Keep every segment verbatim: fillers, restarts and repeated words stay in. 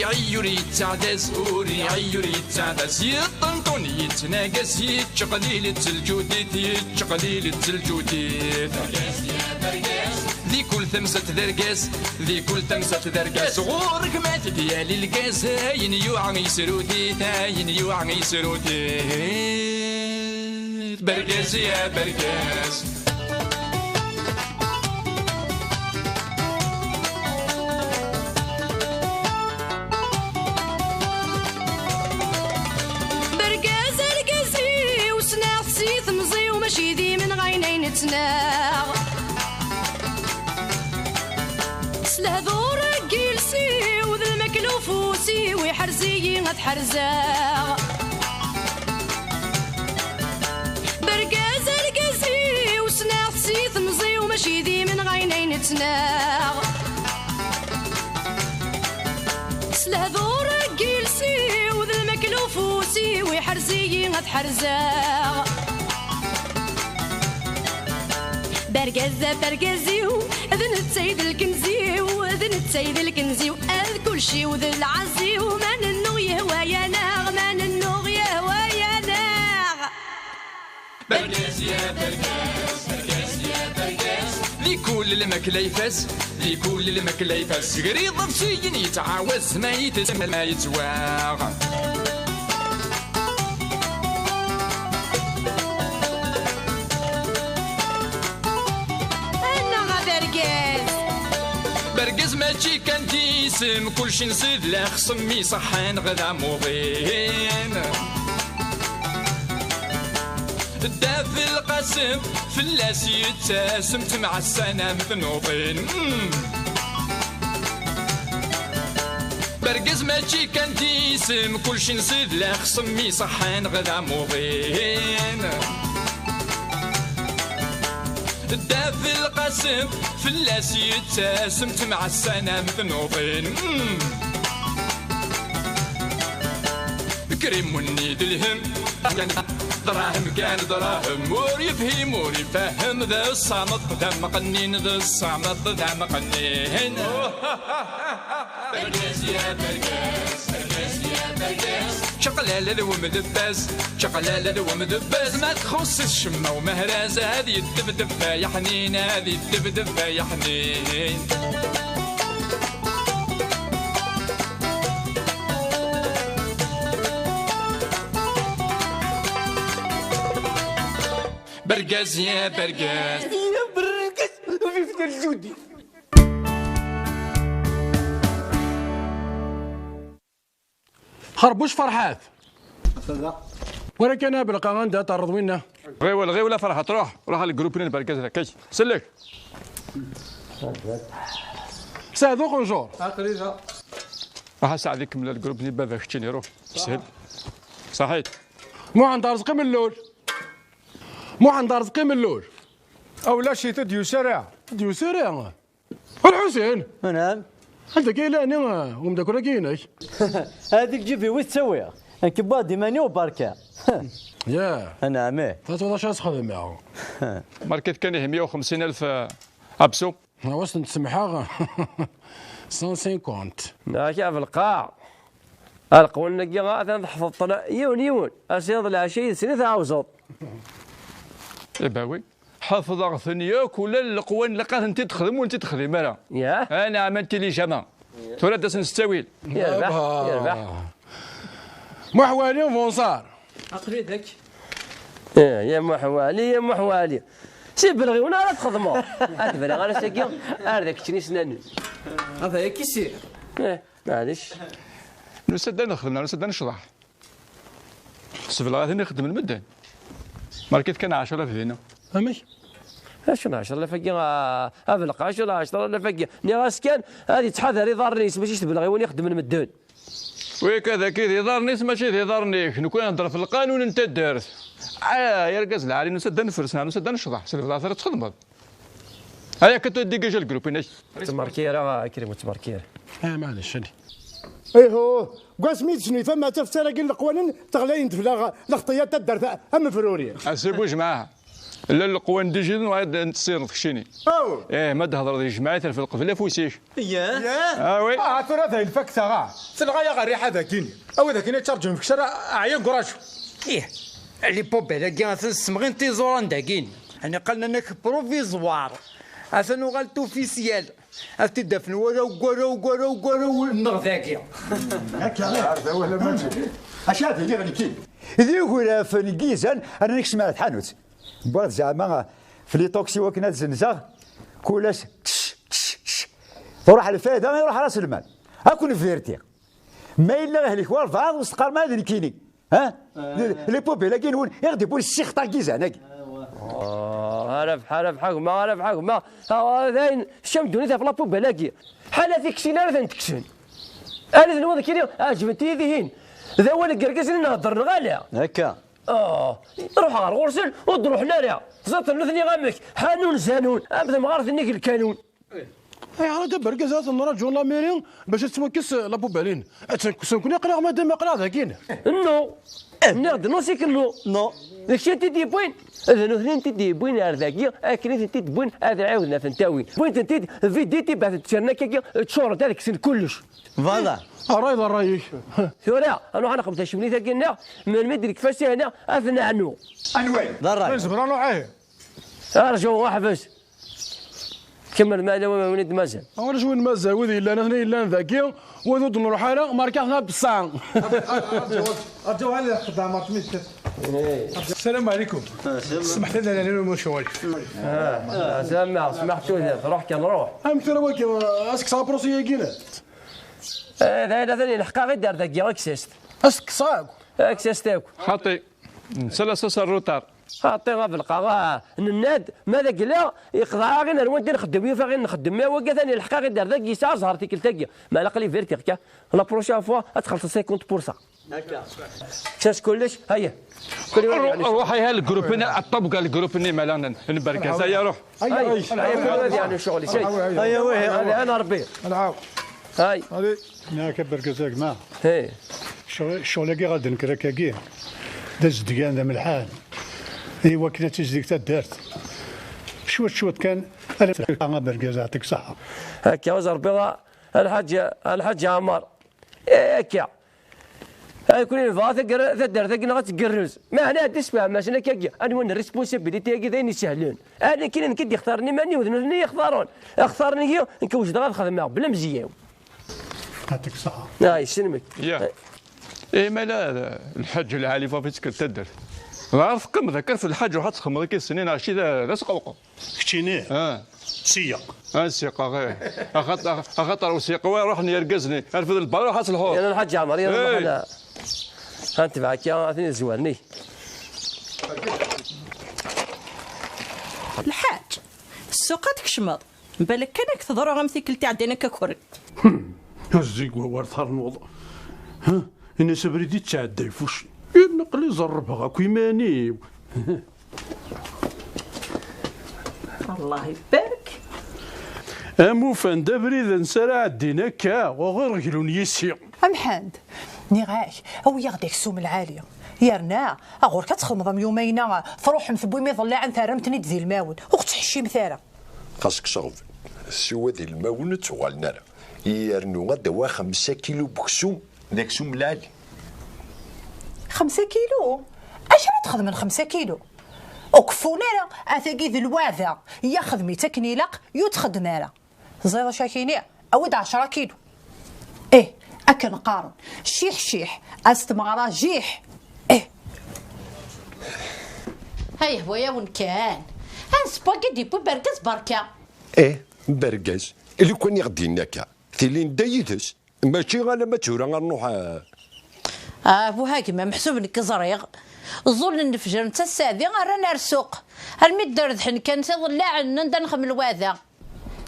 Iɛeyyu ur yettaɛdaz, ur iɛeyyu ur yettaɛdaz. Yeṭṭenṭun yettnagas, yettqelil-itt lǧudit, yettqelil-itt lǧudit. Di kul tamsalt d argaz, di kul tamsalt d argaz. Ɣur-k ma t-id-yali lgaz, ayen yuɛa yesrut-it, ayen yuɛa yesrut-it. Bergaz ya bergaz. Bergaz argaz-iw, ssneɣ-t si temẓi-w, mačči d imenɣayen ay nettnaɣ. S lehdur n yiles-iw d lmakla ufus-iw, iḥrez-iyi ad ḥerzeɣ. Bergaz argaz-iw, ssneɣ-t si temẓi-w, mačči d imenɣayen ay nettnaɣ. S lehdur n yiles-iw d lmakla ufus-iw, iḥrez-iyi ad ḥerzeɣ. Bergaz a bergaz-iw, d netta i d lkenz-iw, d netta i d lkenz-iw, ad kulci-w d lɛaz-iw, ma nennuɣ yehwa-yaneɣ, ma nennuɣ yehwa-yaneɣ. Bergaz ya bergaz, bergaz ya bergaz. Di kul lmakla ifaz, di kul lmakla ifaz. Seg riḍ afsiyen yettɛawaz, ma yetesma ma yettwaɣ. Annaɣ a bergaz. Bergaz mačči kan d isem, kulci nsid la xsem iṣeḥḥan ɣ d amuḍin. Dda Belqasem fell-as yettasem, temɛassanam tnuḍin. Mm. Bergaz mačči kan d isem, kulci nsid la xsem iṣeḥḥan ɣ d amuḍin. Dda Belqasem fell-as yettasem, temɛassanam tnuḍin. Mm. Krim wenni d lhem, kan dṛahem, kan dṛahem, ur yefhim, ur ifehhem, d ṣṣameṭ d ameqqnin, d ṣṣameṭ d ameqqnin. Bergaz ya bergaz, bergaz ya bergaz. Čaqlala d wemdebbaz, čaqlala d wemdebbaz. Ma txuṣṣ-it ccemma umehraz, ad yeddebdeb ay aḥnin, ad yeddebdeb ay aḥnin. Bergaz ya bergaz. Ya bergaz, vive le Judi. Xerbuc Ferḥat. Wara kan a Belqa, anda terreḍ winna? Ɣiwel, ɣiwel a Ferḥat, ruḥ, ruḥ al groupe-nni n bergaz d akka. Sellek. Saɛd uqenjur. Aql-i da. Ruḥ a Saɛd, ikemmel al groupe-nni n baba, keččini, ruḥ. Sahel. Saḥit. Muḥend Arezqi Mellul. Muḥend Arezqi Mellul. A ulac-it, ur d-yusi ara. Ur d-yusi ara. A Lḥusin! Anɛam. Anda akka yella ɛni, uh, umeddakel-agi-inek? Hadi lǧib-iw i t-ttawiɣ. Nekk wwiɣ-d iman-iw berka. Ya. Anɛam, ih. Tatuḍ acu ad sxedmeɣ? Market kan ihi meyya u xemsin alef, uh, absu. Awas n-tsemḥeɣ. Cent cinquante. Yak a Belqa. Aleqwan-agi atan tḥefḍeḍ-ten yiwen yiwen. Asiḍ leɛca yid-sen i tɛawzeḍ. Ibawi. Ḥefḍeɣ-ten yakk, ula d leqwan ilaq ad tent-id-texdem, ur tent-id-texdim ara. Yah? Anɛam, intelligent. Tura ad d-asen s ttawil. Yerbeḥ, yerbeḥ. Muḥwali, bonsoir. Aql-i dek. Eh, ya Muḥwali, ya Muḥwali. Si belɣiwen ara txedmeḍ. Ad bra ara sagi, ar d keččen isnanen. Hada yakk i sir. Eh, maɛlic. Nusa-d ad nexdem, nusa-d ad necḍeḥ. Sebleɣ-aten i xeddmen medden. Markit kan ɛecra alaf dinna. Amek? Acu n ɛecra alaf-agi, a, a Belqa, acu n ɛecra alaf-agi? Nniɣ-as kan ad yettḥadar iḍarren-is, mačči s tebleɣ i win ixeddmen medden. Wi akka d akid iḍarren-is, mačči d iḍarren-ik. Nekni nehder ɣef lqanun n taddart. Ah, ya argaz lɛali, nusa-d ad nefres, neɣ nusa-d ad necḍeḥ. S lebḍaɛt ara txedmeḍ. Aya akka tu dégage le groupe-inek. Ur ttmerkir ara, a Krim, ur ttmerkir. Ah, maɛlic, ali. Ihu, deg wasmi i d-tecnu fama d tafsara-agi n leqwanen, teɣlayent fell-aɣ lexṭiyat taddart am ufruri. A Si Bujmaɛ, Llan leqwanen d ijiḍen, wayeḍ n tessineḍ keččini. Aw! Eh, ma d-hedreḍ d ijmaɛ-it ar f lqebla afus-ik. Yah? Ah, oui. Ah, tura d ayen fakteɣ, ah. Tenɣa-yaɣ rriḥa dagini. Awi dagini ččarǧun fekc ara, ɛya guraju. Ih, les poubelles-agi atan semɣin tiẓuran dagini. Ani qqalen-ak provisoire. Atan uɣal-d officiel. Ad t-id-afen waraw, waraw, waraw, waraw, neɣ dagi. Akka, ar d awal amačči. Acu ad iliɣ nekki? D ugraf n yizan, rnan kecmen ar tḥanut. Wwiɣ-d zeɛma fliṭuksi wakken ad zenzeɣ, kul ass tc, tc, tc. Truḥ lfayda, iruḥ ras lmal. Ad ken-vertiɣ. Ma yella ihlek walbeɛḍ, ur s-teqqarem ara d nekkini. Ha? Les poubelles-agi nwen, i ɣ-d-iwwin ssixṭa n yizan-agi. Ah, a Rabeḥ, a Rabeḥ, a gma, a Rabeḥ, a gma. Ah, d ayen, teččam ddunit ɣef la poubelle-agi. Ḥala tiksin ara tent-kksen. Ala d nwa d kini, ɛeǧbent-iyi dihin. D awal n yergazen i nhedder neɣ ala? Akka. Ah, ruḥeɣ ɣer ɣur-sen, ur d-ruḥen ara. Ẓaṭen nutni amek, ḥanun zanun, am temɣart-nni deg lkanun. Ayɣer a d abergaz ara tenraǧu lamiri bac ad tettwakkes la poubelle-in? Attan kksen-ken aql-aɣ madam, aql-aɣ dagin. Non. Nniɣ-d non, c'est que non. Non. D kečč i tent-id-yewwin? D nutni i tent-id-yewwin ar dagi, akken i tent-id-wwin ad ɛiwden ad tent-awin. Wwin-tent-id, vidi, tibaɛt ttcerna akkagi, ččurent ad kksen kullec. Voilà. Ṛṛay d ṛṛay-ik. Tura, ad nruḥ ad nexdem tacemlit-agi-nneɣ, melmi d-nekfa sihna, ad t-neɛnu. Anwa? D ṛṛay. Nezmer ad nruḥ, eh. Arǧu, ḥbes. Kemmel, ma yella win i d-mazal. Ulac win mazal, wid yellan, atni yellan dagi, wid ur d-nruḥ ara, markaɣ-ten ad ṭṭseɣ. Arǧu, arǧu, arǧu, ad xedmeɣ tmiskit. Sslam ɛlikum. Smeḥ-d ad nali lecɣal. Ah, smeḥ tudert, ruḥ kan, ruḥ. Amek tura wagi, ad s-kkseɣ apṛusi-agi? Eh, d ayen atan yelḥeq-aɣ-id ar dagi, aksast. Ad s-kkseɣ akk? Aksast akk. Xaṭi. Nsala s ass rrutar. Xaṭi, a belqaɣ, ah, nenna-d, ma d agla, yeqḍeɛ-aɣ i nerwa d nxeddem, yufa-aɣ i nxeddem, ma wagi atan yelḥeq-aɣ-id ar dagi, yesɛa ẓẓher tikkelt-agi. Ma laqli vertiɣ-k, la prochaine fois, ad txellṣeḍ cinquante pour cent. Akka. Ččas kullec, haya. Kul yiwen Ru-, yeɛni ruḥ, aya, lgrup-nni, aṭṭabga lgrup-nni, mala n, n bergaz, aya, ruḥ. Ay, ay, ay, ay, ay, ay, yeɛni ccɣel-is, ay. Ay, ay, ay, ay. Hadi, ana Rebbi. Ay. Hadi. Nniɣ-ak a bergaz a gma. Hey. Ccɣel-, ccɣel-agi ɣer d-nekker akkagi, d azedgan, d amelḥan. I wakken ad tizdig taddart. Cwiṭ, cwiṭ kan, ala a bergaz, yeɛṭik ṣṣeḥḥa. Akka, uẓ Rebbi, a Lḥaǧ, a Lḥaǧ Ɛmar. Eh, akka. Ay, kul nebɣa tagr-, taddart-agi neɣ ad tgerrez. Meɛna ad d-isfehmem-asen akkagi. Anwa n responsabilité-agi d ayen isehlen. Ala kini nekk i d-ixtaren iman-iw, d nutni i ixtaren. Xtaren-iyi, nekk wejdeɣ ad xedmeɣ, bla mezyaw. Yeɛṭik ṣṣeḥḥa. Ah, yesselmek. Ya. Eh, ma la, Lḥaǧ Lɛali, fafi, tekker taddart. Ɣer teqqimeḍ akka, rfed Lḥaǧ, ruḥ ad txedmeḍ akka snin, aci d, d asqewqew. Keččini? Ah. Siyaq. Ah, siyaq, eh. Axaṭ-, axaṭer usiyaq wa ruḥen yergazen, rfed lbar, ruḥ ad telḥuḍ. Yalla Lḥaǧ Ɛmer, yalla. Hey. Ruḥ ad, ad netbeɛ akka, ad ten-id-zwaren. Lḥaǧ, ssuq ad tkecmeḍ. Balak kan ad k-teḍru am tikkelt iɛeddan akka kuri. Hmm. Zzi deg wawal ternuḍ. Ha? Ini-as abrid yettɛedday f ucci. Yerna aql-i zerrbeɣ akk iman-iw. Allah ibarek. Am ufan d abrid ansa ara ɛeddin akka, ɣur ɣer reglun yis-i. A Mḥend, nniɣ-ak, awi-yaɣ-d aksum lɛali. Yerna, ɣur-k ad txedmeḍ am yumayna, truḥem tewwim iḍellaɛen terram-ten-id d ilmawen. Ur ɣ-ttḥeccimet ara. Xas kkseɣ siwa d ilmawen ur ttuɣalen ara. Yernu ad d-awiɣ xemsa kilu n weksum, d aksum lɛali. Xemsa kilu? Acu ara txedmen xemsa kilu? Ur keffun ara, atagi d lweɛda, ya xdem-itt akken ilaq, ur txeddem ara. Teẓriḍ acu ak-iniɣ? Awi-d ɛecra kilu. Ih, akken qqaren, ciḥ ciḥ, a s tmeɣra jiḥ. Ih. Ay hwa-yawen kan. Anseww-agi d-yewwi bergaz berka. Eh, bergaz, lukan i ɣ-d-yenna akka, tili nedda yid-s. Mačči alamma d tura ad nruḥ, ah. Ah, bu hagma, meḥsub nekk ẓriɣ. Ẓẓullen lefjer netta sseɛdi rran ar ssuq. Armi d-rdḥen kan tiḍellaɛen anda nxem lwada.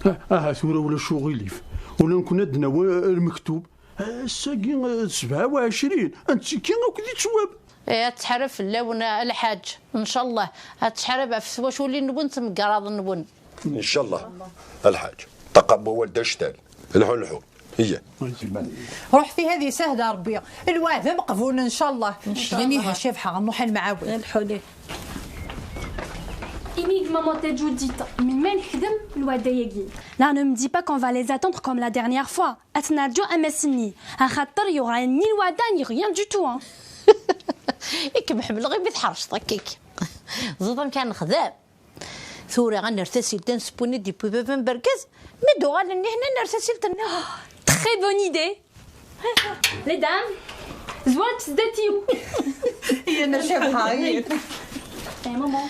Ah, aha, tura ulac uɣilif. Ula nekkni ad d-nawi lmektub. Ass-agi, eh, sebɛa u ɛecrin, ad nettekki akk di ttwab. Eh, ad tḥareb fell-awen, a Lḥaǧ. Ncallah, ad tḥareb ɣef twaculin-nwen d tmegraḍ-nwen. Ncallah, a Lḥaǧ. Ṭṭaqa n wawal d actal. Lḥu, lḥu. Iya. Ruḥ fiha di sahda Rebbi. Lweɛd ameqbul, ncallah. Ncallah. Dani ha Cabḥa, nruḥ ad nemɛawen. Lḥu, lḥu. Ini-d maman Taǧudit, melmi ad nexdem lweɛda-agi? Là, ne me dis pas qu'on va les attendre comme la dernière fois. Ad t-nerǧu am ass-nni, axaṭer yuɣal-nni lweɛda ni rien du tout, hein. I kem-ḥemmleɣ imi tḥerceḍ akka-k. Ẓiḍ amek ara nexdem? Tura ad nerr tasilt ad nseww-d depuis baba n bergaz, mi d-uɣalen nihna nerr tasilt-nni. Très bonne idée. Les dames, zwart sdat-iw. Yya-n a Cabḥa. Eh, maman.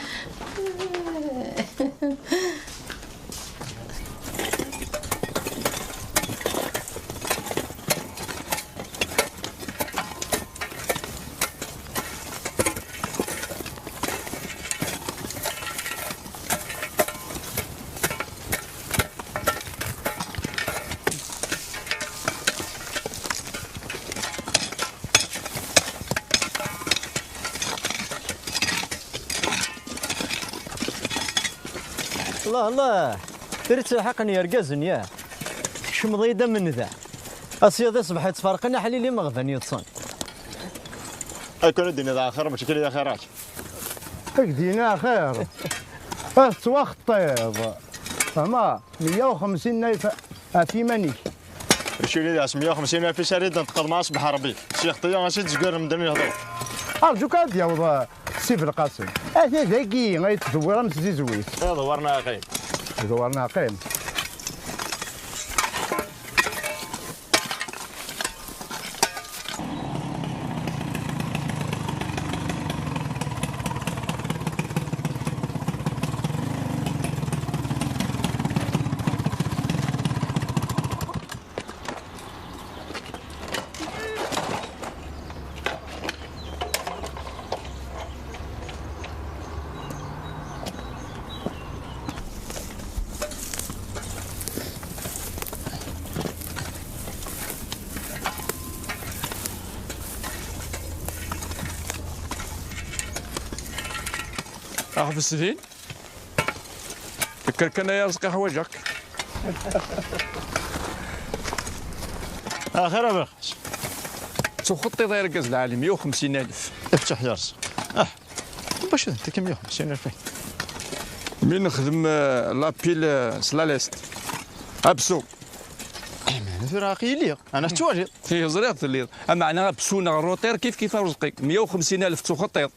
الله الله، تريد تلحقني يا رجاز يا؟ تكشمض يد من ذا. أصياد يصبح يتفرقنا حليلي مغفن يتصن. أكون الدنيا ذا آخر مشكلة يا خيرات. Ak dina axir. Ad tettwaxeṭṭiḍ. Fehmeɣ. Meyya u xemsin n alef ɣef yiman-ik. Rculi d meyya u xemsin alef i sari d-neṭqeḍ ma asbeḥ Rebbi. S yixṭi-ya as-d-zgaren medden yehḍu. Arǧu kan ad d-yaweḍ, eh, Si Belqasem. Ata dagi ay yettdewwir am tzizwit. Iḍewwer neɣ aqim. Iḍewwer neɣ aqim. Ḥbes din. Kker kan ay Arezqi, ḥwaǧeɣ-k. Axir a bxac. Tuxeṭṭiḍ ay argaz lɛali, meyya u xemsin alef. Iftaḥ ya Arezqi. Ah. Bac ad ntekki meyya u xemsin alef. Mi nexdem, eh, la pile, eh, s la leste. Absu. Aman tura aqi-yi lliɣ. Ana tettwaliḍ. Ih, ẓriɣ telliḍ. Ameɛna absu neɣ ṛuṭir kif kif a Arezqi. Meyya u xemsin alef tuxeṭṭiḍ.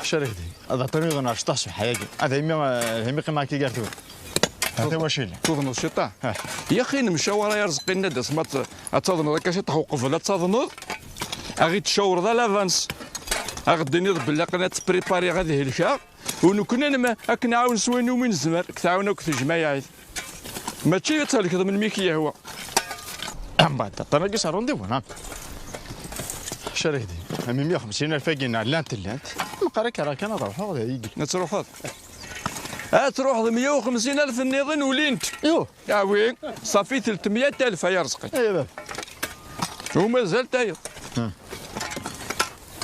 Acu ara k-d-iniɣ? Ad aṭṭan yuḍen ar cṭaḥ ṣṣbeḥ-agi. Ad imi, ad imi qqimeɣ akka gar tura. Ata wacila. Tuḍneḍ ciṭṭaḥ? Ah. Yaxi nemcawar ay Arezqi, nna-d asma ad taḍneḍ akka ciṭṭaḥ uqbel ad taḍneḍ. A ɣ-id-tcawreḍ à l'avance. A ɣ-d-tiniḍ belli aql-i ad tpripariɣ ad helkeɣ. U nekkni ad nma-, ad k-nɛawen s wayen umi nezmer, ad k-tɛawen akk tejmaɛit. Mačči ad thelkeḍ melmi i k-yehwa. Mbeɛd aṭṭan-agi s rendez-vous, neɣ? Acu ara k-d-iniɣ? Am meyya u xemsin alef-agi neɣ llant, llant. Meqqar akka ara kan ad ruḥeɣ d ayigi. Ad truḥeḍ? Ad truḥeḍ meyya u xemsin alef nniḍen ulint. Yuh. Awi, ṣafi telt meyya alef ay Arezqi. Ay baba. U mazal tayeḍ.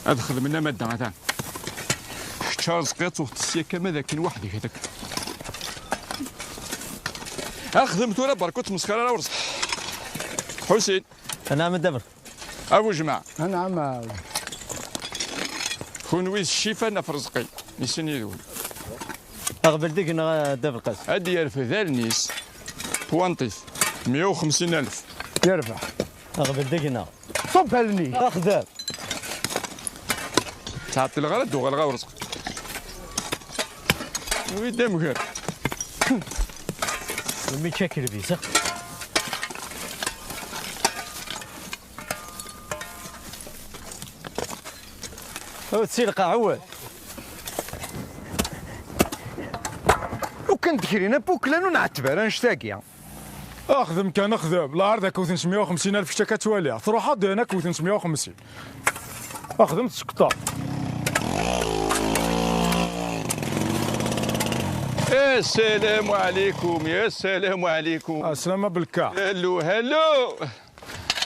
Ad xedmen amadda atan. Kečč a Arezqi ad tuɣeḍ sya kan ad akken weḥd-k hdak. Axdem tura berka ur ttmesxir ara a Arezqi. Ḥusin. Anɛam a dda Berka. A bu jmaɛ. Anɛam a. Kunwi d ccifan ɣef Rezqi. Issin yid-wen. Aɣbel deg-neɣ a dda Belqas. Ad d-yerfed allen-is. Puwanṭit. Meyya u xemsin alef. Yerbeḥ. Aɣbel deg-neɣ. Ṣubb allen-ik. Axdam. Ttɛeṭṭileɣ ara d-uɣaleɣ a Werẓeq. Wi d amger. Umi ččak lbiza. Ur tsilqeɛ awal. Ukan d-krin apuklan ur nɛetteb ara annect-agi. Axdem kan, axdem. Lɛar d ak-wten s meyya u xemsin alef, kečč akka ttwaliɣ. Truḥeḍ, d ayen ak-wten s meyya u xemsin. Axdem tsekkeḍ. Assalamu ɛlikum, ya ssalamu ɛlikum. Aslama belka. Hello, hello.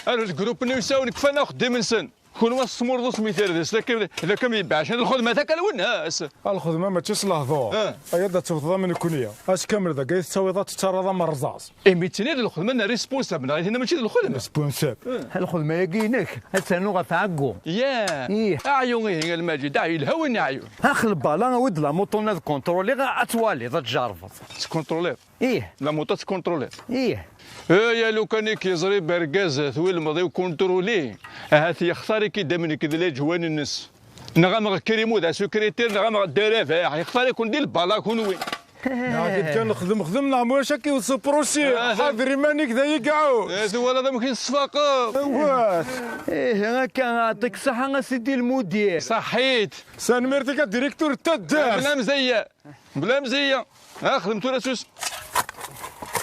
Ar lgrup-nni usawen kfan axeddim-nsen. Kunwi tesmurḍusem i tardest, d akka, d akka mi yebɛac. Lxedma takka lwennas. A lxedma mačči s lehdur. Eh. Ay ad tewteḍ am nekkni. Ass kamel dagi tettawiḍ ad tettaraḍ am rrẓaẓ. Imi d-tenniḍ lxedma n responsable, neɣ i tenna mačči d lxedma? Responsable. Eh. Lxedma-agi inek, ad ternu ɣef ɛeggu. Yeah. Ih. Aɛyu ihi a Lmajid, aɛyu, yelha win aɛyu. Ax lbala, awi-d la moto-nni ad contrôliɣ, ad twaliḍ, ad tjerrbeḍ. Tcontrôliḍ? Ih. La moto tcontrôliḍ? Ih. Aya lukan i k-yeẓri bergaz twilmeḍ i ukuntruli, ahat yextar-ik-id am nekk d leǧwan-nnes. Neɣ ameɣ Krim d asukritir, neɣ ameɣ Dda Rabaḥ, yextar-iken di lbala kunwi. Neɣ kan xdem xdem, neɣ mulac akka iwet s uprosi. Ah, ḥader iman-ik d ay iɛaw. Eh, twalaḍ amek i tesfaqeḍ? Awah. Ih, akka, yeɛṭik ṣṣeḥḥa a sidi lmudir. Ṣaḥḥit. Tanemmirt-ik a directeur n taddart. Bla mzeyya. Bla mzeyya. Ah, xdem tura sus.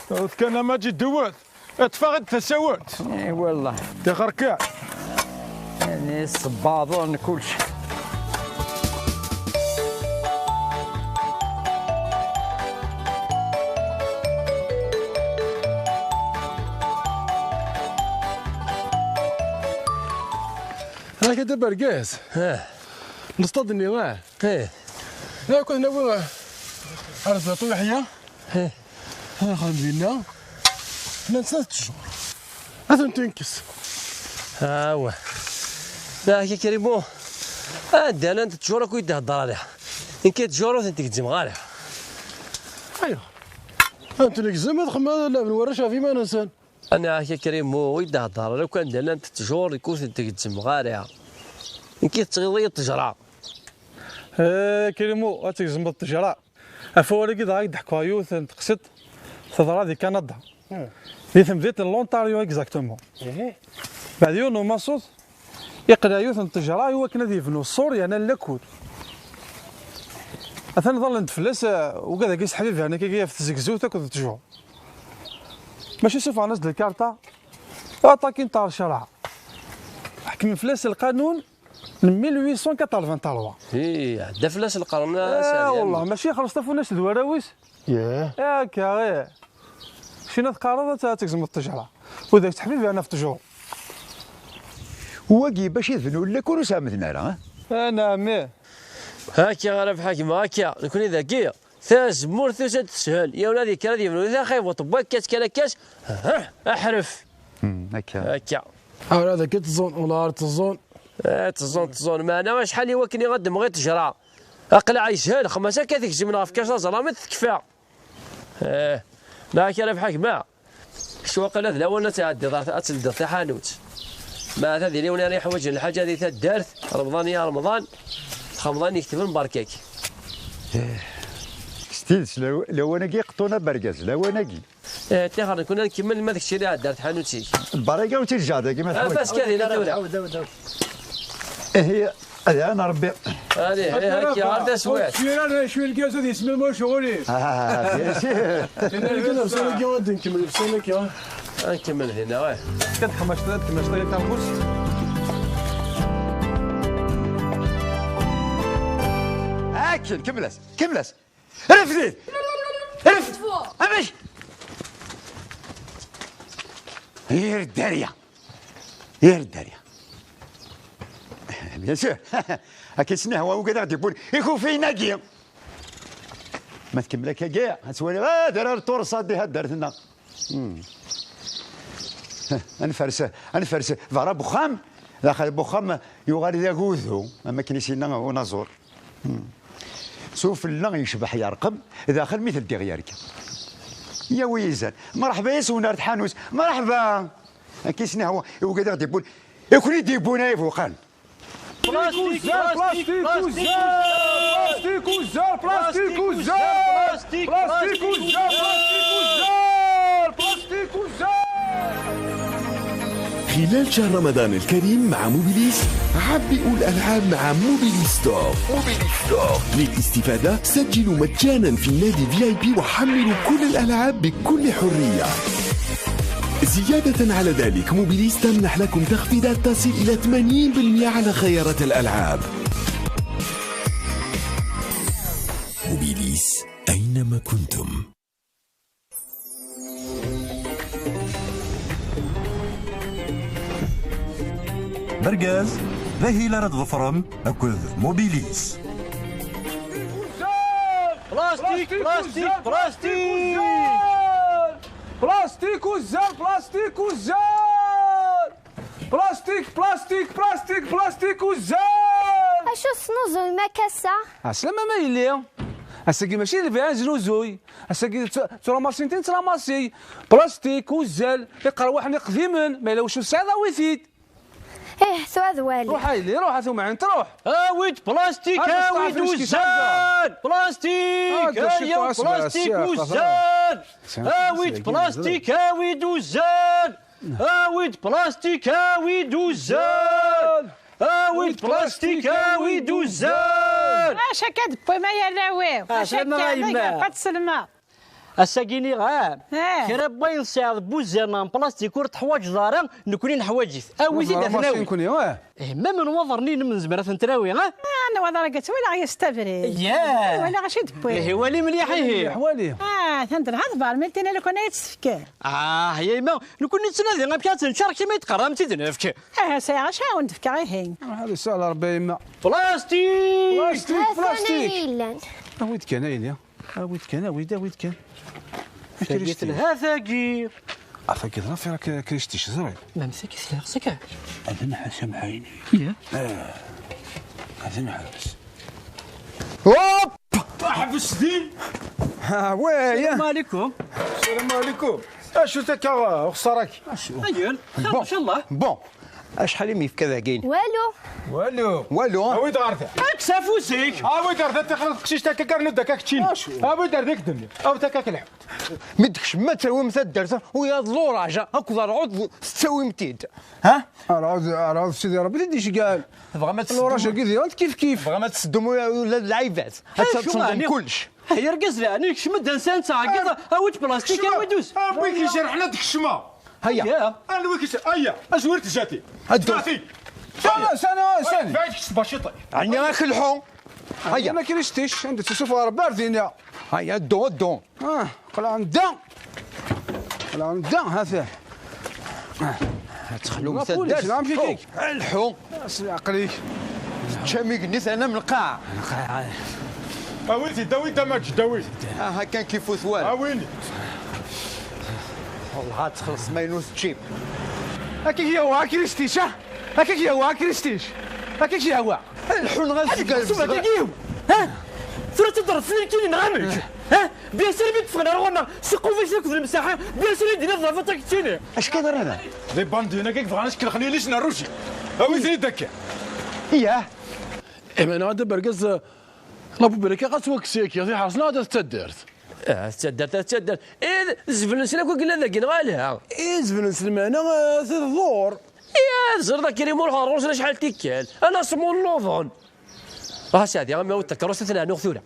Tawet kan a Maǧid dewwet. Ṭṭef-aɣ-d tasawent. Eh, wallah. Tixer kan. Yani, ssebbaḍen kulci. Haka d abergaz. Eh. Nesṭaḍ-nni, ah. Eh. Akk ad nawi, ah, ar Zatu Yeḥya. Eh. Ad nexdem dinna. Llan snat ttjur. Ad tent-nekkes. Awah. Yak a Karimu. Anda llant ttjur akk i d-thedder ara. Nekk ttjur ur tent-gezzmeɣ ara. Aywa. Ad tent-negzem, ad xedmen ad laben warrac ɣef iman-nsen. Ana yak a Karimu, i d-thedder ara akk anda llant ttjur, nekk ur tent-gezzmeɣ ara. Nekk i tettɣiḍ-iyi ttejra. Eh, Karimu, ad tgezmeḍ ttejra. Ɣef wawal-agi dɣa i d-ḥkuɣ yiwet n teqsiṭ teḍra di Kanada. Hmm. Di temdint n l'Ontario exactement. Ihi. Beɛd yiwen n umaṣut iqleɛ yiwet n ttejra i wakken ad yebnu ṣṣur yerna n lakud. Atan ḍallen-d fell-as, eh, ugad-agi seḥbiber nekk agi ɣef tzegzewt akked ttjur. Mačči suffɣen-as-d lkarṭa, aṭakin ṭar ccreɛ. Ḥekmen fell-as lqanun n mil huit cent quatre-vingt-trois. Hi, ɛedda fell-as lqern, a Eh, Sɛid. Wallah, mačči ixelleṣ tafunast d warraw-is? Yah. Akka, ih. Cina teqqareḍ ad t-, ad tgezmeḍ ttejra. Ur d ak-teḥbib yerna ɣef ttjur. Wagi bac ibnu llak ur usamden ara, eh? A nɛemmi. Akka ara bḥakmeɣ, akka. Nekni dagi, tazemmurt tusa-d teshel. Yiwen ad yekker ad yebnu di taxaybuṭ n wakka-tt kan akka-tt. Hah, aḥref. Hmm, akka. Akka. Ara dagi tẓun, wala ar tẓun. Eh, tẓun, tẓun. Meɛna acḥal i wakken i ɣad d-mɣi ttejra. Aqlaɛ yeshel, xmas akka tegzem neɣ fkac aẓramet tekfa. Eh, neɣ akka ara bḥakmeɣ. Kečč waqila d lawan ad tɛeddiḍ ar, ad teldiḍ taḥanut. Ma ata d iliwen ara yeḥwaǧen lḥaǧa di taddart, Remḍan ya Remḍan, xemḍan iketben berka-k. S tidet, law-, lawan-agi qeṭṭun abergaz, lawan-agi. Eh, ṭixer nekni ad nkemmel ma d kečč i iɛedda ar tḥanut-ik. Baraka ur tt-id-ǧaɛed dagi ma Ah, teḥwaǧ. Bas kan dinna tura. Ihi, ad iɛan Rebbi. Allez, eh, akka, ar taswiɛt. Ur teffi ara acu i lgaz ad yesmel ma ur ccɣel-is. Ah, bien sûr. Tura kan lebṣel-agi ad nkemmel lebṣel-agi. Ad nkemmel dinna, eh. Kan tḥemmact-, ad tḥemmact-, ay taɣbust. Akken, kemmel-as, kemmel-as. Refdit! Refd! Amek? Yir dderya. Yir dderya. Bien sûr. Akken s-nehwa ugadeɣ d-ibbun ikufiyen-agi. Ma tkemmel akkagi, ad twaliḍ, ah, d ara turṣa di haddart-nneɣ. Hmm. Ad nfers, ad nfers berra n uxxam, daxel n uxxam yuɣal d agudu, am akken i s-yenna unaẓur. Hmm. S ufella yecbeḥ yerqem, daxel mi teldiɣ yerka. Yawi izan. Mreḥba yes-wen ar tḥanut. Mreḥba! Akka i s-nehwa i ugad i ɣ-d-ibbun. I ken-id-ibbun ay ibuqan. Plastik, plastik, plastik, plastik, plastik, plastik, plastik. خلال شهر رمضان الكريم مع موبيليس، عبئوا الألعاب مع موبيليس ستور. موبيليس ستور. للاستفادة سجلوا مجانا في النادي في آي بي وحملوا كل الألعاب بكل حرية. زيادة على ذلك، موبيليس تمنح لكم تخفيضات تصل إلى ثمانين بالمئة على خيارات الألعاب. موبيليس، أينما كنتم. D argaz. D ahil ara tḍefrem akked Mobilis. Plastik, plastik, plastik. Plastik uzzal, plastik uzzal. Plastik, plastik, plastik, plastik uzzal. Acu tesnuẓuyem akka ass-a? Ɛeslama ma yelli. Ass-agi mačči d lbiɛ i nesnuzuy. Ass-agi d tu- d turamasint i netturamasi. Plastik, uzzal, iqerwaḥen iqdimen. Ma yella wacu tesɛiḍ, awi-t-id. Ih, tura ad wali. Ruḥ a yelli, ruḥ a tumɛint, ruḥ. Awi-d plastik, awi-d uzzal. Plastik, aya plastik, uzzal. Awi-d plastik, awi-d uzzal. Awi-d plastik, awi-d uzzal. Awi-d plastik, awi-d uzzal. Acu akka d-tewwim ay arraw-iw? Acu akka, ma yella ad tselmeḍ? Ass-agi niɣ, ah, kra n wayen tesɛiḍ n wuzzal neɣ n plastik ur teḥwaǧeḍ ara, nekkni neḥwaǧ-it. Awi-t-id ad t-nawi. Eh, ma menwaḍer-nni nezmer ad ten-nawi, ah? Ah, nwaḍer-agi ttwaliɣ yes-s abrid. Waliɣ acu d-tewwi. Ihi wali mliḥ, ihi. Wali. Ah, atan d lhadbar, mi tina lukan ay tt-tefka. Ah, ya yemma, nekkni nettnadi amek ad tt-neččar, kima i d-teqqar ad am-tt-id-nefk. Ah, sɛiɣ acu ad awen-d-fkeɣ, ihi. Ruḥ ad isal Rebbi, a yemma. Plastik! Plastik, plastik! Awi-d kan, a yelli. Awi-d kan, awi-d, awi-d kan. Tagi telha, tagi. A tagi d lafir, a Kristic, ẓriɣ. Ma tagi telha, ɣas akka. Ad nḥas amḥayni. Ya. Ad nḥas. Hop! Ḥbes din. Ha, ouais. Salam alaikum. Salam alaikum. Acu akka, xsara-k? Acu? Ayel, xir, incallah. Bon. Acḥal i m-yefka dagi? Walu. Walu. Walu, ah? Awi-d ɣer da. Kkes afus-ik. Awi-d ɣer da, tixleḍ teqcict akka, rnu-d akka keččini. Awi-d ɣer da, k-d-nni. Awi-d akka k-lḥut. Mi d-kecmem ad tawim taddart, u yaḍ luraǧ akked rrɛud tettawim-t-id. Ha? Rrɛud, rrɛud Sidi Rebbi i t-id-iceggan. Tebɣam ad luraǧ-agi d iɣed kif kif. Tebɣam ad tseddum ula d lɛibad. Ad teddem kullec. Ay argaz, leɛni kecm-d ansa nettɛeggiḍ, awi-d plastik, awi-d uzzal. Awi-k ijerḥen ad kecmeɣ. Aya. Anwi k-, aya, azwir tjati. Tjati. Sana, sana, sana. Baɛid kečč tbaciṭi. Ɛni ak lḥu. Aya. Ana Kristic, anda tusuf ɣer bar dinna. Aya, ddu, ddu. Ah, qleɛ nda. Qleɛ nda, ha-t-a. Ad texlum taddart. Lḥu. Asmi aql-ik. Teččam igenni terna m lqaɛa. Awi-t-id, awi-d a Maǧid, awi-t. Aha kan kif utwal. Awi-t. Wallah ad txelṣ ma inu teččim. Akka k-yehwa a Kristic, ah? Akka k-yehwa a Kristic? Akka k-yehwa? Lḥun ɣas. Ad txelṣem dagi-w, ha? Tura ad d-terreḍ lkini neɣ amek? Ha? Bien sûr mi d-ffɣen ar ɣur-neɣ s iqubicen akked lemsaḥa, bien sûr i d-tiniḍ d lbaṭel i k-ttini. Acu kan ara nɛmel? D ibandyen akka i yebɣan ad skelxen yelli-s n Rruji. Awi-ten-id akka. Iyah. Imana ad d-bergez labubrika ɣas wakkes yaki, ad iḥersen ad d-taddart. Ah, d taddart, d taddart. Ih, zeblen-sen akk akken llan dagi, neɣ ala? Ih, zeblen-sen, meɛna, ah, tḍur. Ih, teẓriḍ akken imuṛ ɣer ɣur-sen acḥal tikkal. Ala smulluḍen. Ah, Saɛdi, a mmi, awi-d takeṛṛust ad ten-rnuɣ tura.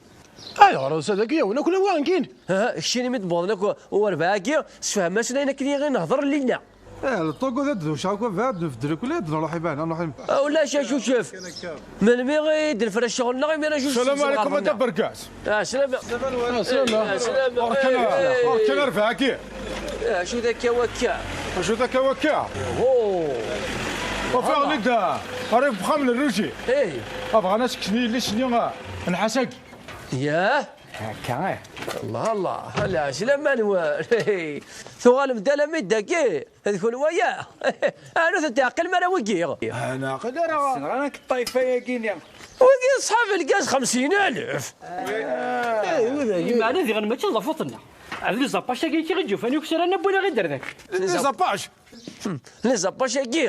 Ayɣer a Saɛdi, akka yawen akk lawan kan? Ha, keččini mi d-wwḍen akk urbaɛ-agi, sefhem-asen ayen akken i ɣ-nehḍer llinna. Eh, lṭugu d ad d-ucaɣ akk abad, nbeddel akk, ad nruḥ iban, ad nruḥ iban. Ah, ulac acucef. Melmi i d-nefra ccɣel-nneɣ, imir acucef. Salam alaikum, a Dda Bergaz. Ah, slama. Ah, slama. Eh, slama. Ɣur-k kan, eh, ɣur-k kan arbaɛ-agi. Eh, acu d akka wakka? Acu d akka wakka? Oh. Ufiɣ-d-id, ah, rrif n uxxam n Rruji. Eh. Ah, bɣan ad s-kksen yelli-s-nni, ah, n Ḥasagi. Yah? Akka, eh. Allah, Allah, ala, slama-nwen. Tuɣalem-d alammi d dagi, d kunwi aya. Anu tɛeqqilem ara wigi. Ah, neɛqil ara. Ssneɣ ara-k ṭṭayfa-yagi-nni. Wigi ṣṣḥab lgaz xemsin alef. Meɛna diɣen mačči d lafut-nneɣ. D les apaches-agi i ɣ-d-yufan yuksaran, wwin-aɣ-id ar dagi. Les apaches. Hmm, les apaches-agi.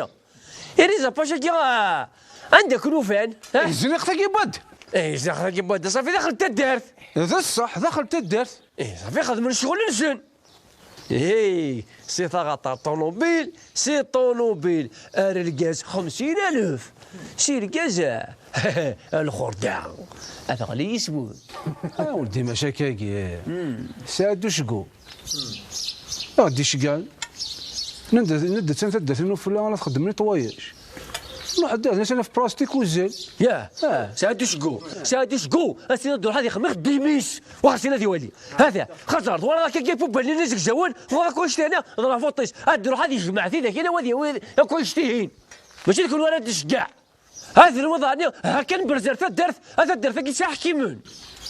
I les apaches-agi, ah, anda ken-ufan? Ha? Zniqt-agi n wadda. Eh, zniqt-agi n wadda, ṣafi daxel n taddart. D ṣṣeḥ, daxel n taddart. Eh, ṣafi xedmen ccɣel-nsen. Hey, si taɣaṭ ar ṭunubil, si ṭunubil ar lgaz xemsin alef, si lgaz, ah, lxurda, ad ɣli yiswen. Ah, weldi, maca akka-agi, Saɛid Uceggu. Ad ɣ-d-iceggan. Nanda, nanda ttan taddart n ufella ara txeddem nettoyage. Nruḥ ad d-azen asen ɣef plastik uzzal. Yah. Ah. Saɛid Uceggu. Saɛid Uceggu. Ad s-tiniḍ Dda Lḥad ixemmem ixeddim-is. Waɣ sin ad iwali. Hata. Xaṭer, twalaḍ akka kif ubali-nni zegzawen, twalaḍ akk ictihina, d lafut-is. Ad d-iruḥ ad ijmeɛ tidak-in, ad yawi akk ictihin. Mačči d kunwi ara d-iceggeɛ. Ha d lweḍɛani, ha kan berzer taddart, a taddart-agi s iḥkimen.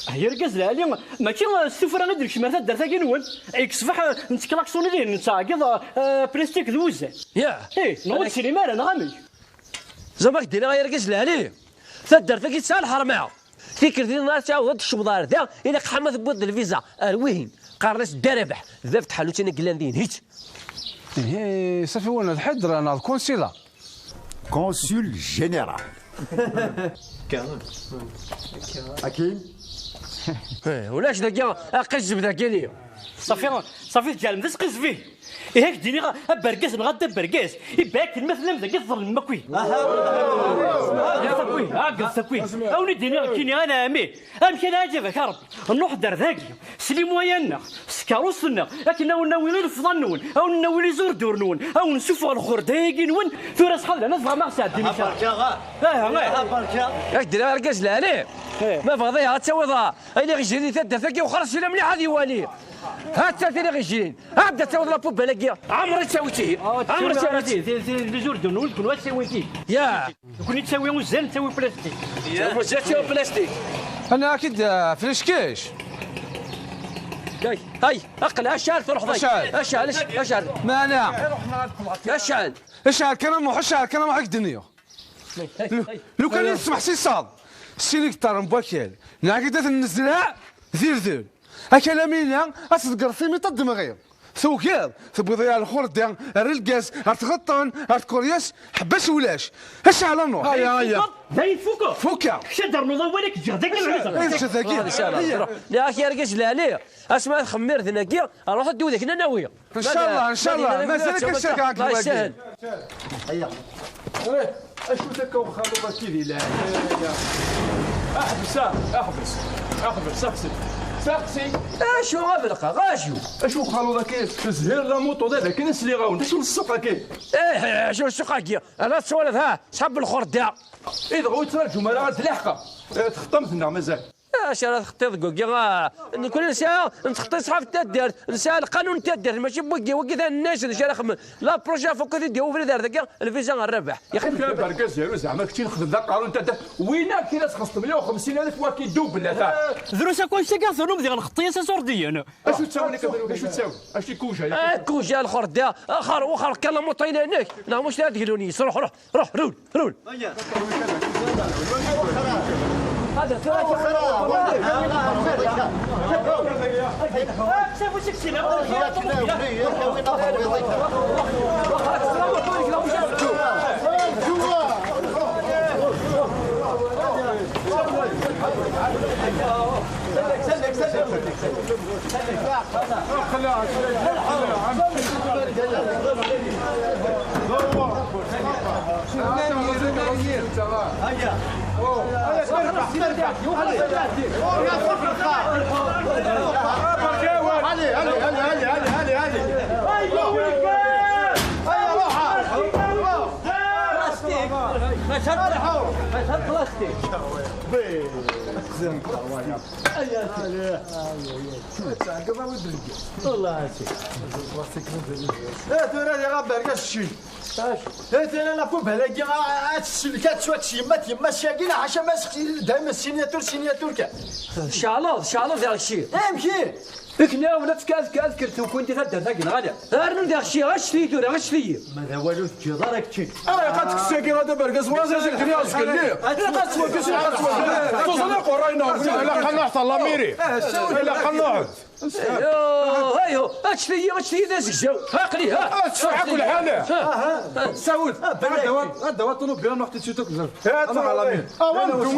Ah, argaz lɛali, mačči s tuffra i d-nekcem ar taddart-agi-nwen. Deg ṣṣbeḥ, eh, nettklaksuni dihin, nettɛeggiḍ, eh, plastik d wuzzal. Ya. Ih, neɣ ur teslim ara, neɣ amek? Zama k-d-iniɣ ay argaz lɛali, taddart-agi tesɛa lḥerma. Tikkelt-nni ara tɛawdeḍ ad d-tecceḍ ar da, ilaq ḥama tewwiḍ-d lviza ar wihin. Qqaren-as Dda Rabeḥ, d bab tḥanut-in i yellan dihin, hitt. Ihi, safi win ad ḥeddren ar lkunsila. Consul général. Akin. Eh, ulac dagi, aqizzeb dagi-ni. Safi, safi tǧeɛlem d asqizzeb-ihi. Ihi, ak-d-iniɣ, abergaz neɣ ad d abergaz, ibɛa akken ma tellam dagi tḍelmem akk-i. Agret akk-i, agret akk-i. A wen-id-iniɣ akkin-i, a nɛami. Amek a lɛaǧab-ak a Rebbi? Nruḥ-d ar dagi, s limwayan-nneɣ, s tkeṛṛust-nneɣ, akken a wen-nawi ilefḍan-nwen, a wen-nawi lizurdur-nwen, a wen-sufeɣ lxerda-agi-nwen, tura sḥadlan ad tebɣam a ɣ-sɛeddim. Berka, ah. Aha, ah. Berka. Ak-d-iniɣ argaz lɛali. Eh. Ma bɣiḍ ihi ad tawiḍ, ah, ayen i ɣ-yejrin di taddart-agi, wexxer-as ila mliḥ ad iwali. Ha-tt-a tin i ɣ-yejrin. Ɛad ad tawiḍ la poubelle-agi. Ɛmer i ttawit ihi. Ɛmer i ttawit. Lizurdur-nwen, kunwi ad tawit ihi. Ya. Nekkni nettawi uzzal, nettawi plastik. Uzzal, nettawi plastik. Ana akid, ah, friskic. Hay, hay, aql, acɛal truḥeḍ, ay. Acɛal. Acɛal, acɛal. Meɛna. Acɛal. Acɛal kan a Muḥ, acɛal kan a Muḥ, ak-d-nniɣ. Lu-, lukan i tesmeḥsiseḍ, sin igṭaren n wakal, neɣ akid ad ten-nezreɛ d irden. Akal am ina, ad tḍeggreḍ timiṭ ad d-temɣiḍ. Tugiḍ, tewwiḍ ya lxurda, ar lgaz, ar tɣeṭṭen, ar tkuryas, ḥbes ulac. Acɛal a Nuṛ? Aya, aya. Dayen tfukeḍ? Fukeɣ. Kečč ad d-ternuḍ awal, ad k-ǧǧeɣ dagi. Ejj dagi. Aya. Niɣ-ak argaz lɛali, asma ad xemmirden-agi, ruḥ ad d-iwdek nanawi. Ncallah, ncallah. Mazal-ik ad cerkeɣ deg wagi. Aya. Acu takka uxaluḍ-agi di leɛnaya? Aḥbes, ah, aḥbes. Aḥbes, saxsi. Saxsi. Acu a Belqaq, acu? Acu uxaluḍ-agi? Zhir la moto da, d akken i sliɣ-awen. Acu n ssuq-agi? Eh, acu n ssuq-agi? Ala tettwaliḍ, ha, ṣḥab lxurda. I dɣa ur ttraǧum ara ad d-laḥqeɣ. Eh, txeṭṭamt neɣ mazal? Acu ara textiḍ deg wagi? Ah, nekkni nesɛa, nettxeṭṭi ṣṣḥab n taddart, nesɛa lqanun n taddart, mačči n wigi, wigi d annas, d acu ara xemmen. La prochaine fois, ad d-yawi ubrid ar dagi, lviza ar Rabaḥ. Amek a bergaz yaru, zeɛma kečči nexdem d aqerru n taddart, win akka i as-xeṣṭem meyya u xemsin alef waki double, ata. Drus akk anect-agi, tennum diɣ nxeṭṭi-as asurdiyen. Acu ttawin akka, acu ttawin? Acu ikuja? Ah, kuja lxurda, axer, waxer kan la moto-inek, neɣ muc la dgelun yis, ruḥ, ruḥ, ruḥ, rul. Rul. Eh, tura diɣ a bergaz cci. Eh, tura la poubelle-agi, ah, ah, ad tselk, ad tettwakkes yemma d yemma s-agi, neɣ ḥaca ma s-, dayem signature, signature kan. Tceɛleḍ, tceɛleḍ diɣ cci. Amek i? Ikna wala tkad, kad, kert, ukun di taddart-agi, neɣ ala? Arnu diɣ cci, ɣacet-iyi tura, ɣacet-iyi. Ma d awal ur teǧǧiḍ ara kečči. Ah, iqad tekkes-agi, ɣad abergaz, ɣur-as azekli, azekli. Iqad tettwakkes, iqad tettwakkes. Tuẓen iqerray-nneɣ. Ilaq ad nruḥ ɣer la mairie. Ilaq ad nruḥ. Ayo, ayo, ečč-iyi, ečč-iyi d azegzaw. Ha, aql-i, ha. Ah, tesɛa kul ḥal. Ha. Saoud, ad dawa, ad dawa ṭumubil, ad nruḥ tout de suite akk. Ah, ṭumubil. Ah, wa, nruḥ.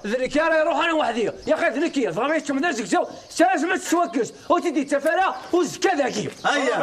D nekk ara iruḥen weḥd-i. Ya xi, d nekk, dɣa ma yeččem d azegzaw, s azma tettwakkes. Ur t-id-yettaf ara uzekka dagi. Aya.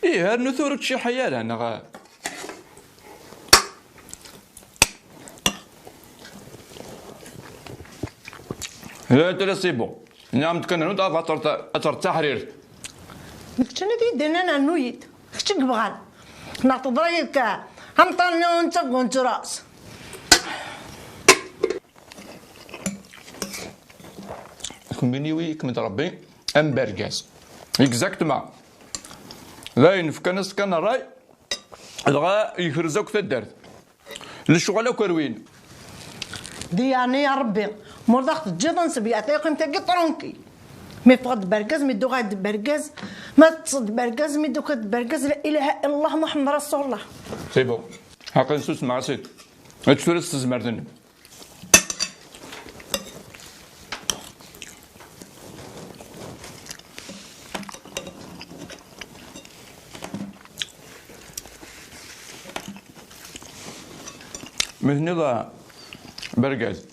Ih, rnu tura ur tciḥi ara, neɣ? Eh, tella c'est bon. Nniɣ-am-d kan rnu-d, ad terr-, ad terr d taḥrirt. D kečč i d-yennan rnu-yi-d. Kečč i yebɣan. Neɣ teḍra yid-k amṭar-nni n tagguntra-s. Kemmini wi kem-d Rebbi am bergaz. Exactement. Dayen, fkan-as kan ṛṛay, dɣa yekrez akk taddart. Lecɣal akk rwin. Di yeɛni a Rebbi, ma ur d-aɣ-teǧǧiḍ ad nsebyeɛ tayeqqimt-agi tranquille. Mi ffɣeɣ-d bergaz, mi d-uɣaleɣ d bergaz, ma teṭṭseḍ d bergaz, mi d-tukiḍ d bergaz, la ilaha illallah Muḥemmed Rasulullah. C'est bon. Aql-i susmeɣ-as-id. Ečč tura s tezmert-nnem. Mi tenniḍ, ah, bergaz,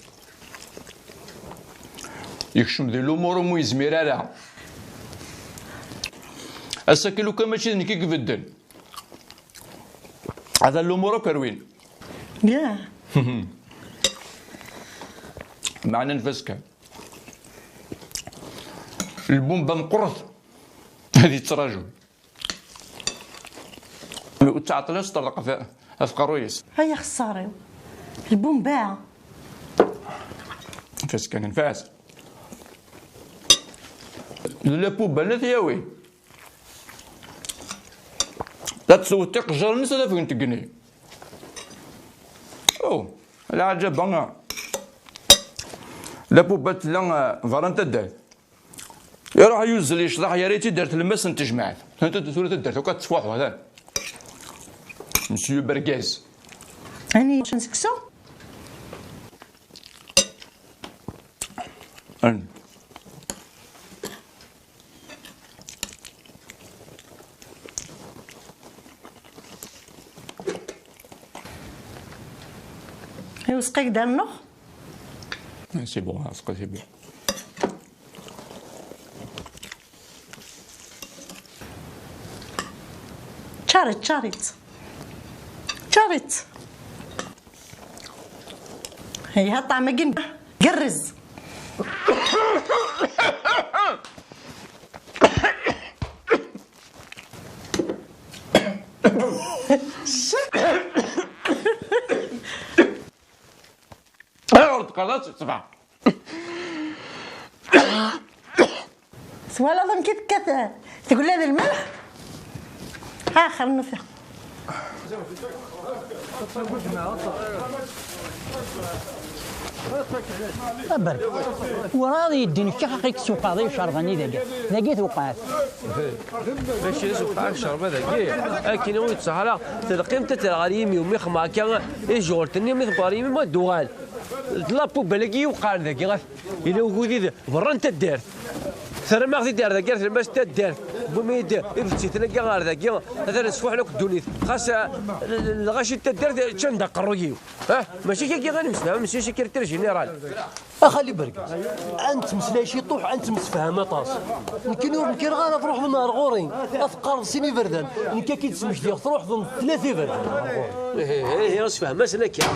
yekcem di lumuṛ umi yezmir ara. Ass-agi lukan mačči d nekk i ibedden. Ata lumuṛ akk rwin. Ya. Meɛna nfas kan. Lbumba meqqret ad yettraǧu. Ur ttɛeṭṭil ad s-terreq ɣef, ɣef qerruy-is. Ay axeṣṣar-iw. Lbumba. Nfas kan, nfas. D la poubelle ad t-yawi. La teswet iqejjaren-is ad afgent deg igenni. Oh, lɛaǧaba. La poubelle tella, eh, berra n taddart. Iruḥ yuzzel yecḍeḥ, yerra-tt-id ar tlemmast n tejmaɛt. Anta tura taddart akk ad tettfuḥu, atan. Monsieur Bergaz. Ani ččan seksu? An. Iwseq-ak-d rnuɣ? C'est bon, c'est bon. Ččar-itt, ččar-itt. Ččar-itt. Iha ṭṭɛam-agi gerrez. Ur teqqareḍ ad tetteffeɣ. Twalaḍ amek i tekkat tgella d lmelḥ? Axir n ufiɣ. Aberk. Werɛad yeddin kkax aqik tsuqaḍ i icerḍan i dagi. Dagi tewqeɛt. Mačči d asuqeɛ ccerba dagi. Akken ur yettṣaḥ ara. Telqimt ad terr ɣer yimi-w, mi xemmeɣ akka ijɣult-nni, mi tewweḍ ɣer yimi, ma d-tuɣal. La poubelle-agi yewqeɛen dagi, ɣef, yella ugudi d berra n taddart. Terram-aɣ-t-id ar dagi, ar tlemmast n taddart. Tewwim-iyi-d ibettit-agi ar dagi, atan sfuḥen akk ddunit. Xas, eh, l-, l-, lɣaci n taddart ččan-d aqerruy-iw. Ah, mačči akka i nemsefham, monsieur le secrétaire général. A xali Bergaz, ad nettmeslay ciṭuḥ, ad nettemsefham aṭas. Nekkini ur nkireɣ ara truḥeḍ ar ɣur-i, ad teqqareḍ sin iberdan. Nekk ad k-id-smektiɣ, truḥeḍ tlata iberdan ar ɣur-i. Ihi, ihi, sefhem-asen akka.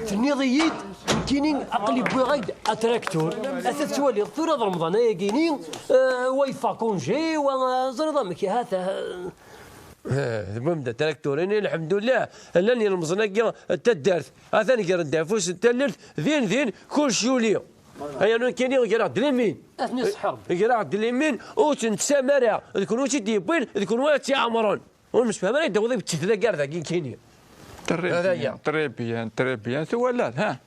Tenniḍ-iyi-d, nekkini aql-i wwiɣ-ak-d atraktur. Ata tettwaliḍ, tura d Remḍan ayagi-ni, eh, wa yeffeɣ kunji, wa, eh, ẓriḍ amek, ha-t-a. Eh, tewwim-d atraktur-nni, lḥemdullah, llan yilmeẓyen-agi n taddart. Atan gren-d afus n tallelt, din, din, kullec yuli. Aya nekkini greɣ-d limin. Ad ten-isḥerb. Greɣ-d limin, ur tt-nettsam ara. D kunwi i tt-id-yewwin, d kunwi ara tt-iɛemren. Ur nemsefham ara, yedda wid ibettit-agi ar dagi nekkini. Très bien, très bien, très bien. Twalaḍ, ha?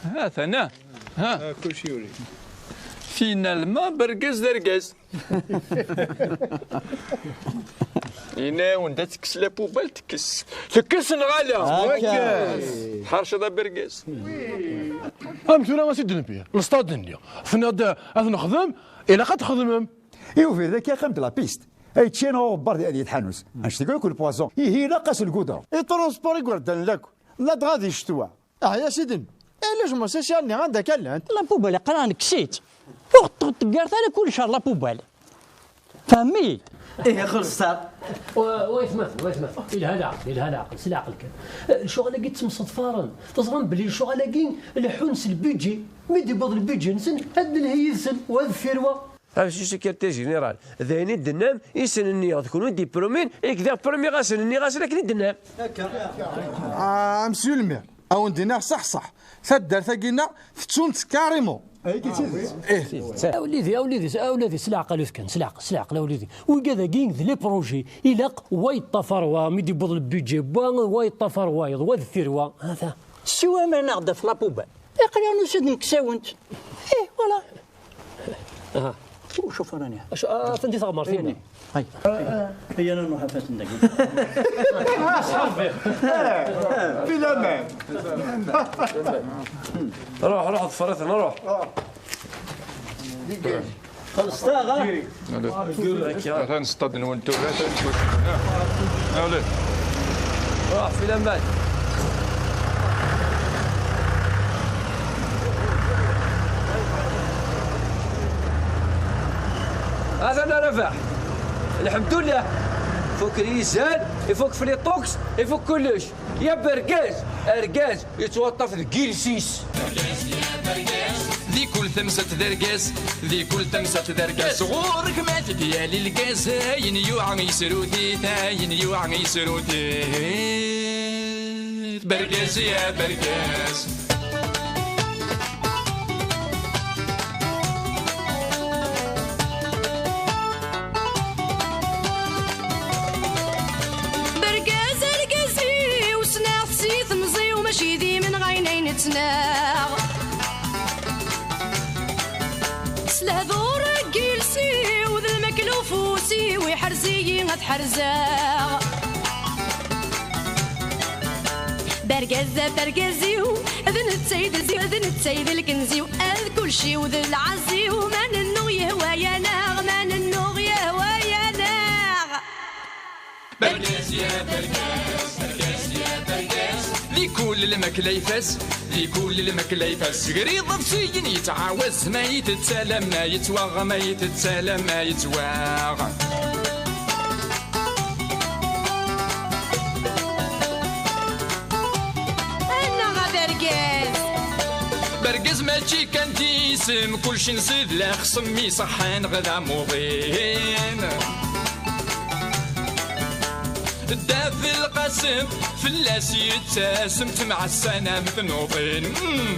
Ha, tana, ha? Ah, kullec yuli. Finalement, bergaz d argaz. Yenna-yawen-d ad tekkes la poubelle, tekkes. Tekkes neɣ ala? Akka. Tḥerceḍ a bergaz. Am tura ma s-id-nebbi, lestad-nni. Tenniḍ-d ad nexdem, ilaq ad txedmem. Et au viré, qui a quand même de la piste. Ay ččan ɣer uɣebbar di, di tḥanut. Annect-agi akk le poison. Ihi ilaq-as lgudra. Iṭrunspuṛ igerdan lakk. Ladɣa di ccetwa. Ah ya sidi. Et les homosexuels-nni anda akka llant? La poubelle, qqaren kkes-itt. Ur ɣ-tteggar ara kullec ar la poubelle. Fehmi? Ih, xellṣeɣ. Wa, wa yetmaten, wa yetmaten. Yelha leɛqel, yelha leɛqel, s leɛqel kan. Eh, lecɣal-agi ttemseḍfaren. Teẓram belli lecɣal-agi leḥḥun s lbudjet. Mi d-yewweḍ lbudjet-nsen, ad nelhi yid-sen, wa deffir wa. Monsieur le secrétaire général, d ayen i d-tennam, i sen-nniɣ d kunwi d-ipromin, i k-d-ipromiɣ-asen, nniɣ-asen akken i d-tennam. Ah, monsieur le maire, a wen-d-iniɣ ṣaḥ ṣaḥ, taddart-agi-nneɣ tettunt carrément. Ih. A wlidi, a wlidi, a wlidi, s leɛqel-ik kan, s leɛqel, s leɛqel, a wlidi. Wigad-agi d les projets, ilaq wa yeṭṭafar wa, mi d-yewweḍ lbudjet, wa, wa yeṭṭafar wayeḍ, wa deffir wa, ata. Siwa ma neɣ-d ɣef la poubelle. Aql-aɣ nusa-d nekkes-awen-t. Ih, voilà. Aha. Ur cuf ara niha. Acu, ah, atan di tɣemmar, tinna. Hay. Iyya ad nruḥ ɣef aten dagi. Fi laman. Ruḥ, ruḥ, ḍfer-iten, ruḥ. Xelṣeɣ, ha? Atan stad-nwen tura, atan ttwacen. Ah, awlad. Ruḥ, fi laman. Atan a Rabaḥ. Lḥemdullah. Ifuk yizan, ifuk fliṭuks, ifuk kullec. Ya bergaz, argaz yettwaṭṭaf deg iles-is. Di kul tamsalt d argaz, di kul tamsalt d argaz. Ɣur-k ma tebya lilgaz, ayen yuɛa yesruti-t, ayen yuɛa yesruti-t. Bergaz ya bergaz. Bergaz argaz-iw, ssneɣ-t si temẓi-w, mačči d imenɣayen ay nettnaɣ. S lehdur n yiles-iw, d lmakla ufus-iw, iḥrez-iyi ad ḥerzeɣ. Bergaz, bergaz-iw, d netta i d, d netta i d lkenz-iw, ad kulci-w d lɛaz-iw, ma nennuɣ yehwa-yaneɣ, ma nennuɣ yehwa-yaneɣ. Bergaz ya bergaz, bergaz ya bergaz. Di kul lmakla ifaz, di kul lmakla ifaz. Sger iḍebsiyen yettɛawaz, ma itett alamma yettwaɣ, ma itett alamma yettwaɣ. Annaɣ a bergaz. Bergaz mačči kan d isem, kulci nṣid la xsem iṣeḥḥan ɣ d amuḍin. Dda Belqasem fell-as yettasem, temɛassanam tnuḍin. Mm.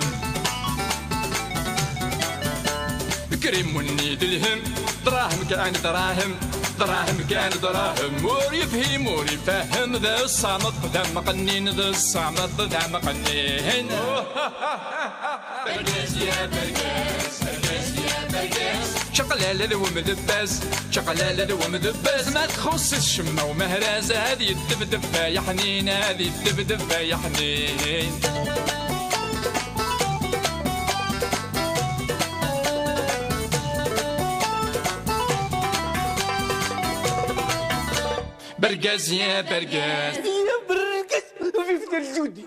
Krimunni d lhem, dṛahem kan dṛahem, dṛahem kan dṛahem. Ur yefhim, ur ifehhem, d ṣṣameṭ d ameqqnin, d ṣṣameṭ d ameqqnin. Bergaz ya bergaz, bergaz ya bergaz. Čaqlala d wemdebbaz, čaqlala d wemdebbaz. Ma txuṣṣ-it ccemma umehraz, ad yeddebdeb ay aḥnin, ad yeddebdeb ay aḥnin. Bergaz ya bergaz. Ya bergaz, vive le Judi.